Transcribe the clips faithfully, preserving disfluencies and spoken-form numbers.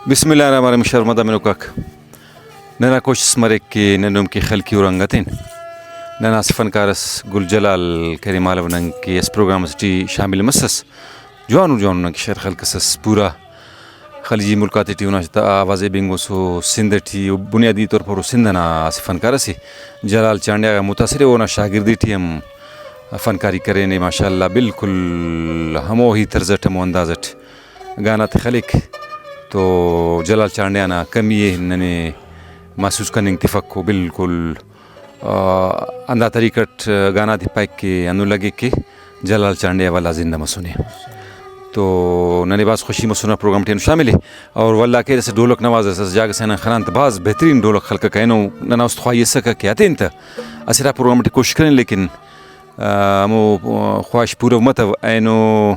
بسم اللہ الرحمن الرحیم۔ شرمدہ منوکاک، ننا کوشست مریک کہ نن ہم کہ خلقی و رنگ ہتین۔ ننا اسہ فنکار اس گل جلال کرے مالو نن کہ اس پروگرام اس ٹی شامل مسس۔ جوانو جوانو نن کہ شعر خلکسس، پورا خلیجی ملک آتے ٹی اونا آواز ءِ بنگوسو، سندھ ٹی او بنیادی طور پر او سندھ ئنا اسہ فنکار اسے۔ جلال چانڈیہ غا متاثر ءِ، اونا شاگردی ٹی ہم فنکاری کرینے، ماشاءاللہ بالکل ہمو ہی طرز اٹ، ہمو انداز اٹ گانا تے خلیک۔ تو جلال چانڈیہ نا کمی ءِ ننے محسوس کننگ تفک او بالکل۔ آ، ہندا طریقہ اٹ گانا تے پائک کہ ہندن لگیک کہ جلال چانڈیہ ولدا زندہ مسنے۔ تو ننے بھاز خوشی مسنے پروگرام ٹی اینو شامل ءِ۔ اور ولدا کہ اسہ ڈھولک نواز اس، اسہ جاگہ سے آن خنان تہ بھاز بہترین ڈھولک خلککہ، اینو ننا است خواہی اسکہ کہ ہتین تہ اسٹ آ پروگرام ٹی کوشش کرین، لیکن، آ، ہمو خواہش پورو متو، اینو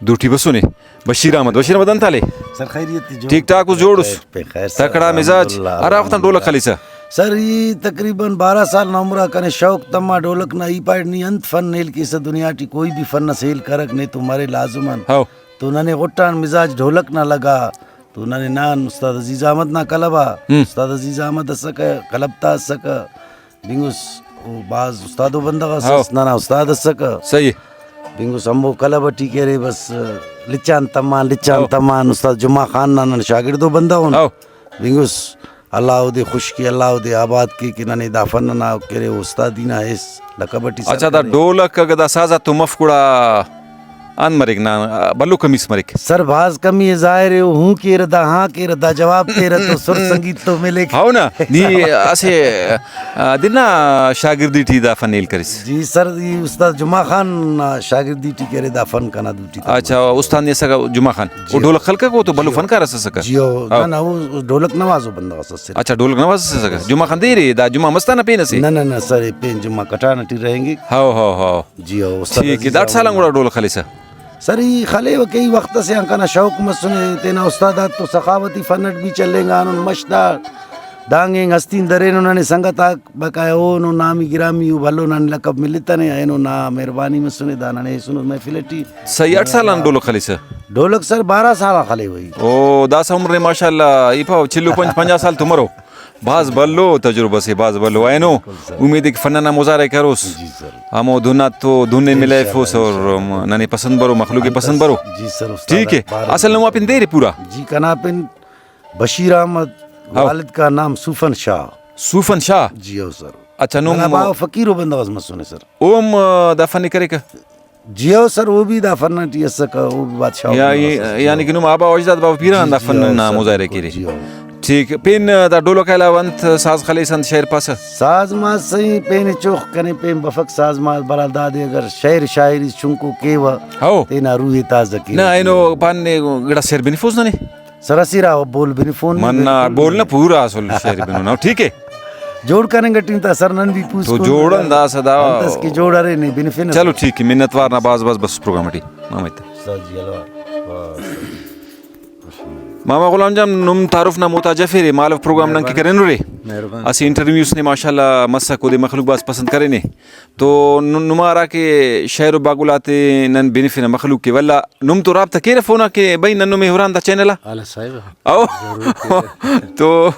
دوٹی بسنے۔ بشیر احمد، بشیر احمد انت حال ءِ؟ سر خیریت ءِ، جوڑ۔ ٹھیک ٹھاک اس، جوڑ اس؟ پین خیر سر، تکڑا مزاج۔ الحمدللہ، ہرا وخت آن ڈھولک الحمدللہ۔ خلیسہ؟ سر ای تقریباً بارہ سال نا عمر آ کنے شوق تما ڈھولک نا۔ ای پاریٹ نی انت فن ہیل کیسہ دنیا ٹی، کوئی بھی فن اس ہیل کرک نے تو مرے لازم ان۔ ہو۔ تو ننے غٹ آن مزاج ڈھولک نا لگا تو ننے نان استاد عزیز احمد نا کلب آ، ہم۔ استاد عزیز احمد اسکہ، کلب تا اسکہ، بنگس او بھاز استادو بندغ اس ہاؤ۔ اس، ننا استاد اسکہ۔ صحیح۔ بنگس ہمو کلب ٹی کہ ارے بس لچان تمان، لچان ہاؤ۔ تمان، استاد جمعہ خان نا نن شاگردو بندغ ان۔ ہاؤ۔ بنگس اللہ اودے خوش کے، اللہ اودے آباد کے کہ ننے دا فن نا کہ ارے استادی نا ایس لقب ٹی سر اچھا، دا کرے۔ ڈھولک اگہ دا ساز آتون مف گڑا انت مریک نا، بھلو کمیس مریک۔ سر بھاز کمی ءِ، ظاہر ءِ، او ہوں کیرہ، دا ہاں کیرہ، دا جواب تیرہ تو سر سنگیت تو ملیک۔ ہو نا، نی اسہ، آ، دن نا شاگردی ٹی دا فن ہیل کریس؟ جی سر، ای استاد جمعہ خان نا شاگردی ٹی کرے دا فن کنا دوٹی تا۔ اچھا، استاد نے اسکہ جمعہ خان؟ جی۔ او ڈھولک خلککہ، او تو بھلو جی۔ فنکار اس اسکہ؟ جی او، ہاں۔ نہ، نہ، او ڈھولک نوازو بندغ اس اسکہ۔ اچھا، ڈھولک نواز اس اسکہ۔ جمعہ خان دیر ءِ، دا جمعہ مستانہ پین اسے؟ نہ، نہ، نہ سر، پین جمعہ کٹھان ٹی رہینگک۔ ہاؤ، ہاؤ، ہاؤ۔ جی ہاؤ، استاد ٹھیک ءِ، عزیز داٹ سال آن احمد۔ گڑا ڈھولک خلیسہ؟ سر، ای خلیوہ، کئی وخت اسے آن کنا شوق مسنے، تینا استادات تو سخاوتی فن اٹ بھی چلینگانن، مش دا دانگ اینگ ہستین درینن، ننے سنگت آک بقایا اونو نامی گرامی او بھلو ننے لقب ملتنے، اینو نا مہربانی مسنے، دا ننے ایسنس محفل ٹی۔ صحیح، اٹ سال آن ڈھولک خلیسہ؟ ڈھولک سر بارہ سال آن خلیوہ ای۔ او داسہ عمر نے ماشاءاللہ، ای پاو چل و پنچ، پنجاہ سال تو مرو۔ بھاز بھلو تجربہ سے، بھاز بھلو۔ اینو بالکل سر۔ امید ءِ کہ فن نا مظاہرہ کروس۔ جی سر۔ ہمو دھن آتو دھن ءِ انشاءاللہ، ملائفوس اور انشاءاللہ۔ ننے پسند برو، مخلوق ءِ پسند برو۔ جی سر، استاد ٹھیک ءِ۔ اکبر اصل نما پن دیر ءِ پورا؟ جی کنا پن بشیر احمد، ہاؤ۔ والد کا نام سوفن شاہ۔ سوفن شاہ؟ جی ہاؤ سر۔ اچھا، نم ننا باوہ فقیرو بندغ اس مسنے سر۔ او ہم، آ، دا فن ءِ کریکہ؟ جی ہو سر، او بھی دا فن ٹی اسکہ، او بھی بادشاہ یا-، بندغ اس۔ جی یعنی ہو۔ کہ نم آبا و اجداد، بابا پیران جی، دا جی فن ہو نا سر، مظاہرہ بالکل، کیرے۔ جی ہو۔ ٹھیک، پین دا ڈولک علاوہ انت ساز خلیس، انت شعر پاسہ؟ ساز ما سہی پین چوخ کنے پین بفک، ساز ما برا دادے اگر شعر شاعری چنکو کیوہ، ہو۔ تینا روح ئے تازہ کیوہ۔ نہ، اینو پان نے گڑا شعر بنفوس ننے؟ سر اسیرا بول بنفون۔ من نا بول نا پورا اسل شعر بنون۔ ہو، ٹھیک ہے۔ جوڑ کننگ اٹی انت سر نن بھی پوسکن۔ تو جوڑ ان داسہ دا۔ انت اس کہ جوڑ ارے نے بنفن۔ چلو ٹھیک ہے، منت وار نا باز باز بس پروگرام اٹی۔ مامت۔ سر جی الوا۔ ماما غلام جان، نم تعارف نا محتاج افیرے، مالو پروگرام نن کہ کرینرے۔ مہربانی۔ اسہ انٹرویو اس نے ماشاءاللہ مسک، اودے مخلوق بھاز پسند کرینے۔ تو ن-، نما ہرا کہ شعر و باگل آتے نن بنفنہ مخلوق کہ، ولدا نم تو رابطہ کیرہ فون آ کہ بھئی نن نمے ہران دا چینل آ؟ اعلیٰ صاحب۔ او۔ ضرور کیرہ۔ تو،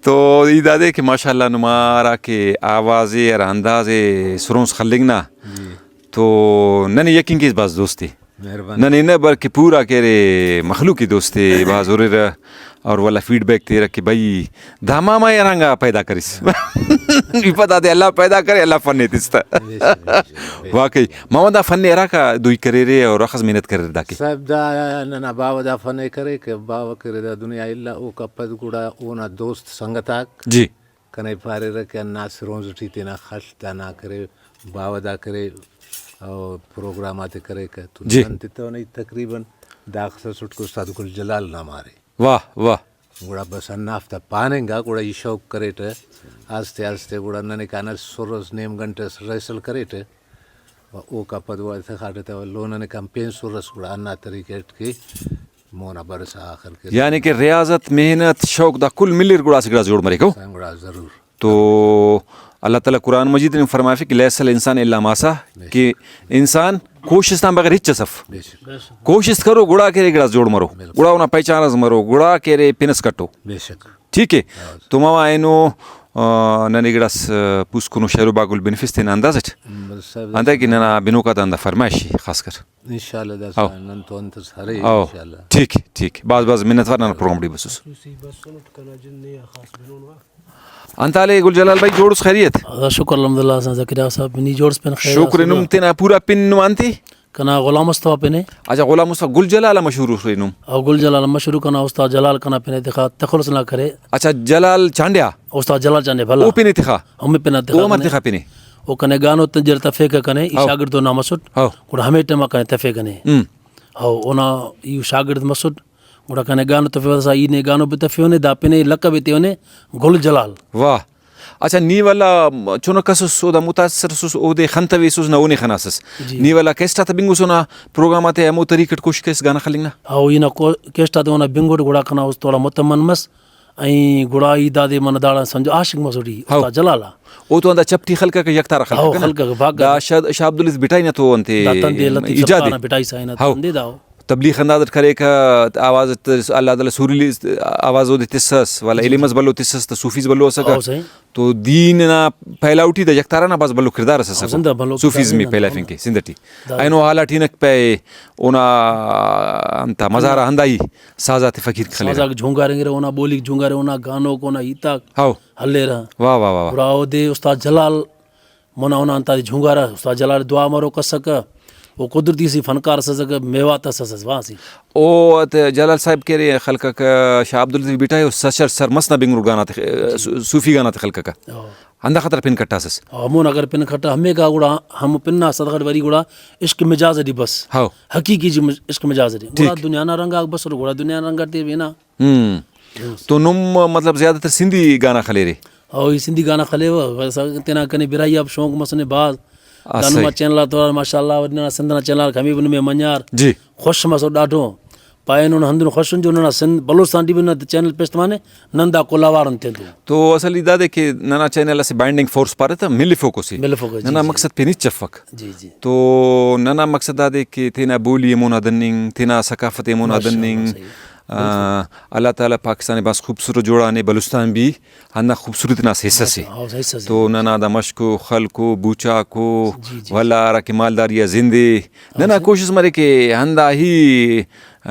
تو ای دادے کہ ماشاءاللہ نما ہرا کہ آواز اے، ہرا انداز اے سرونس خلنگ نا، جی۔ تو ننے یقین کیس بھاز دوست اے۔ مہربانی۔ ننے نہ بلکہ پورا کہ ارے مخلوق ءِ دوست ءِ بھاز ہُررہ اور ولدا فیڈ بیک تیرہ کہ بھئی دا ماما ءِ ہرانگا پیدا کریس۔ ای پدا دے اللہ پیدا کرے، اللہ فن ءِ تس تہ۔ بے شک، بے شک، بے شک۔ واقعی ماما دا فن ءِ ہراکا دوئی کریرے اور اخس محنت کریرے داکہ؟ صاحب دا ننا باوہ دا فن ءِ کرے کہ باوہ کرے دا دنیا الا اوکا پد گڑا اونا دوست سنگت آک جی۔ کنے پاریرہ کہ ہندا سرونز ٹی تینا خڷ دانا کرے، باوہ دا کرے، او پروگرام آتے کریکہ تو جی۔ نن تتون ای تقریباً داخس اسٹ کہ استاد گل جلال نا مارے۔ واہ واہ۔ گڑا بس ہندافتا پاننگا، گڑا ای شوق کریٹہ، آستے آستے گڑا ننے کانہ سر اس نیم گھنٹہ اس ریہرسل کریٹہ، و اوکا پد گڑا تخاٹہ تہ لو ننے کان پین سر اس گڑا ہندا طریقہ اٹ کہ مونا برسا آخر کہ یعنی کہ ریاضت، محنت، شوق دا کل ملیر گڑا اسہ گڑاس جوڑ مریک، ہو؟ سنگ گڑا ضرور۔ تو اللہ تعالیٰ قرآن مجید ٹی فرمائفک کہ "لیس الانسان الا ما سعی"، کہ انسان کوشست آن بغیر ہچ اس اف۔ بے شک۔ کوشست کرو، گڑا کہ ارے گڑاس جوڑ مرو، بالکل۔ گڑا اونا پہچان اس مرو، گڑا کہ ارے پن اس کٹو۔ بے شک۔ ٹھیک ہے۔ ہاں۔ تو ماما اینو، آ، ننے گڑاس، آ، پوسکنو شعر و باگل بنفس تینا انداز اٹ۔ ہم، بس صاحب، انتئے کہ ننا بنوک آتا ہندا فرمائش ءِ خاص کر۔ انشاءاللہ داسہ ہاؤ۔ نن تو انت اس ارے ہاؤ۔ انشاءاللہ۔ ٹھیک، ٹھیک۔ بھاز بھاز منت وار ننا پروگرام ٹی بسوس۔ انت حال ءِ گل جلال بھائی، جوڑ اس خیریت؟ شکر الحمدللہ حسن زکریا صاحب، نی جوڑ اس پن خیر شکر۔ آ نم تینا پورا پن نم انت ءِ؟ کنا غلام مصطفی پن ءِ۔ اچھا، غلام مصطفی، گل جلال آ مشہور اس نم؟ او گل جلال آ مشہور، کنا استاد جلال کنا پن ءِ تخا تخلص نا کرے۔ اچھا، جلال چانڈیا؟ استاد جلال چانڈیا بھلا۔ او پن ءِ تخا؟ ہمے پن ءِ تخا او امر کنے۔ تخا پن ءِ؟ او کنے گانو تنجر تفیکہ کنے، ای ہاؤ۔ شاگرد اونا مسٹ۔ ہاؤ۔ گڑا ہمے ٹائما کنے تفیکہ نے۔ ہم۔ ہاؤ، اونا ای شاگرد مسٹ۔ گڑا کنے گانو تفیوہ داسا ای نے گانو بھی تفیوہ نے، دا پن ءِ لقب ایتیوہ نے گل جلال۔ واہ۔ اچھا، نی ولا چنک ئسس، اودا متاثر ئسس، اودے خنتویسس، نہ اونے خناسس۔ جی۔ نی ولا کیسٹ آتا بنگس اونا پروگرام آتے ہمو طریقہ اٹ کوشش کیس گانا خلنگ نا؟ ہاؤ، ای نا کو-، کیسٹ آتے اونا بنگٹ گڑا کنا است تھوڑا مطمئن مس۔ ایں گڑا ای دادے منہ داڑان سمجھو عاشق مسٹ ای ہاؤ۔ استاد جلال آ۔ او تو ہندا چپ ٹی خلککہ، یکتار آ ہاؤ، خلککہ نا؟ خلککہ، واقعی۔ دا شاہ، شاہ عبداللطیف بھٹائی نا تو انتے دا تندے لطیف ایجاد جبار ءِ؟ نا بھٹائی سائیں نا ہاؤ۔ تندے دا ہو۔ تبلیغ انداز اٹ کریکہ، آواز اٹ اللہ تعالیٰ سریلی آواز اودے تسس، ولدا جی، علم جی۔ اس بھلو تسس تہ صوفیز بھلو اسکہ۔ ہاؤ، صحیح۔ تو دین نا پھیلاؤ ٹی دا یکتار نا بھاز بھلو کردار اس ہاؤ، اسکہ۔ زندہ بھلو صوفیزم کردار ءِ نا، پھیلائفنگ ہاؤ۔ کہ زندہ ٹی۔ دا اینو حال آ ٹی ہنک پائے اونا انت آ مزارا ہندا ای ساز آتے فقیر خلیرہ۔ سازاک جھونگارینگرہ، اونا بولیک جھونگارہ، اونا گانوک، اونا ہیتاک ہاؤ۔ ہلیرہ۔ واہ، واہ، واہ، واہ۔ گڑا اودے استاد جلال مونا اونا انتادے جھونگارہ، استاد جلال دعا مروک اسکہ، او قدرتی اسہ فنکار اس اسکہ، میوات اس اسس واہ اسہ۔ او تے جلال صاحب کہ ارے خلککہ شاہ عبداللطیف بھٹائی و سشر سر مس نا بنگرو گانا تے، جی۔ صو-، صوفی گانا تے خلککہ۔ او۔ ہندا خاطر پن کٹاسس۔ او، ہمون اگر پن کٹا، ہمیکا گڑا ہمو پن نا صدقہ ٹی وری گڑا عشق مجاز ٹی بس۔ ہاؤ۔ حقیقی جی مج-، عشق مجاز ٹی۔ گڑا ٹھیک۔ دنیا نا رنگاک بسر، گڑا دنیا نا رنگ ٹی ہنا۔ ہم۔ درست۔ تو نم مطلب زیادہ تر سندھی گانا خلیرے؟ او، ای سندھی گانا خلیوہ، بس تینا کنے براہوئی آ شوق مسنے بھاز۔ آ، دا نما صحیح۔ چینل آ تو ماشاءاللہ، ننا سندھ نا چینل آک ہمے بھی نمے منیار۔ جی۔ خوش مسو ڈاڈھو۔ پائینن ہندن خوش ان جو ننا سندھ بلوچستان ٹی بھی ننا چینل پیش تمانے، نن دا کل اوار ان تینتو۔ تو اصل ای دادے کہ ننا چینل اسہ بائنڈنگ فورس پارے تہ ملفوکو سے۔ ملفوکو، جی، ننا جی۔ مقصد پین ہچ افک۔ جی، جی۔ تو ننا مقصد دادے کہ تینا بولی ءِ مونا دننگ، تینا ثقافت ءِ مونا ماشاءاللہ، دننگ۔ صحیح۔ آ، بالکل۔ اللہ تعالیٰ پاکستان ءِ بھاز خوبصورت جوڑانے، بلوچستان بھی ہندا خوبصورتی نا اسہ حصہ سے۔ ہاں، حصہ سے۔ تو ننا دا مشکو، خلکو، بوچاکو، جی، جی۔ ولا ہراکہ مالداری آ زندے۔ ہاں، ننا صحیح۔ کوشست مرے کہ ہندا ہی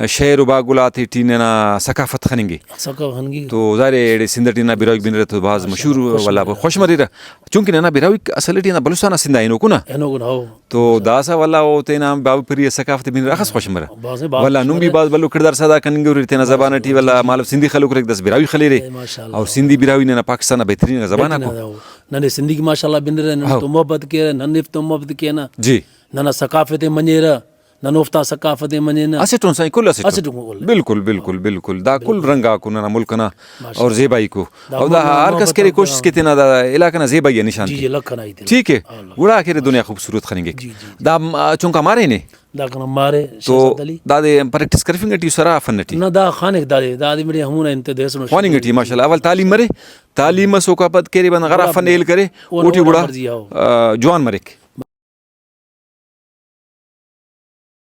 شعر و باگل آتے ٹی ننا ثقافت خننگے۔ ثقافت خننگے۔ تو ظاہر ہے ایڑے سندھ ٹی ننا براہوئی بنرہ تو بھاز ماشاءاللہ، مشہور خوش ولا مریرہ۔ خوش مریرہ۔ چونکہ ننا براہوئی اصل ٹی ہندا بلوچستان آ سندھ آ ہنوکو نا۔ ہنوکو نا، ہو۔ تو داسہ ولا او تینا باوہ پری ءِ ثقافت ءِ بنرہ اخس خوش مرہ۔ بھاز، بھاز ولا خوش نم بھی مرہ۔ بھاز بھلو کڑدار ادا کننگ ارے تینا زبان ٹی، ولا مالو سندھی خلوک ریک داسہ براہوئی خلیرے۔ اے ماشاءاللہ۔ اور سندھی براہوئی ننا پاکستان نا بہترین زبان آکو۔ بہترین آکو۔ ننے سندھی کہ ماشاءاللہ بنرہ، نن ہاؤ۔ تو محبت کیرہ، نن ایف تو محبت کینہ۔ جی۔ ننا ثقافت ءِ منیرہ، نن اوفتا ثقافت ءِ منینہ۔ اسٹ ان سائیں، کل اسٹ ان۔ اسٹ ان کل۔ بالکل، بالکل، بالکل۔ دا کل بالکل۔ رنگ آکو ننا ملک ئنا ماشاءاللہ۔ اور زیبائی کو۔ دا اور دا محبت، ہر کس کرے محبت کوشست آ۔ کہ تینا دا علاقہ نا زیبائی آ نشان جی، کے۔ جی، لکھ ئنا ہیت ٹھیک ہے۔ ہاں، لکھ۔ گڑا کہ ارے دنیا خوبصورت خننگک۔ جی، جی، جی۔ دا م-، چنکا مارے نے؟ دا کنا مارے تو شہزاد علی۔ دادے پریکٹس کرفنگ ٹی سرا فن ٹی؟ نہ، دا خانک دادے، دادے مڑے ہمونا انت دے ہسنو خواننگ ٹی، ماشاءاللہ۔ اول تعلیم مرے، تعلیم اس اوکا پد کرے بندغ ہرا گڑا فن ہیل کرے، اونا، اوٹی اونا گڑا، مرضی آ۔ آ، جوان مریک۔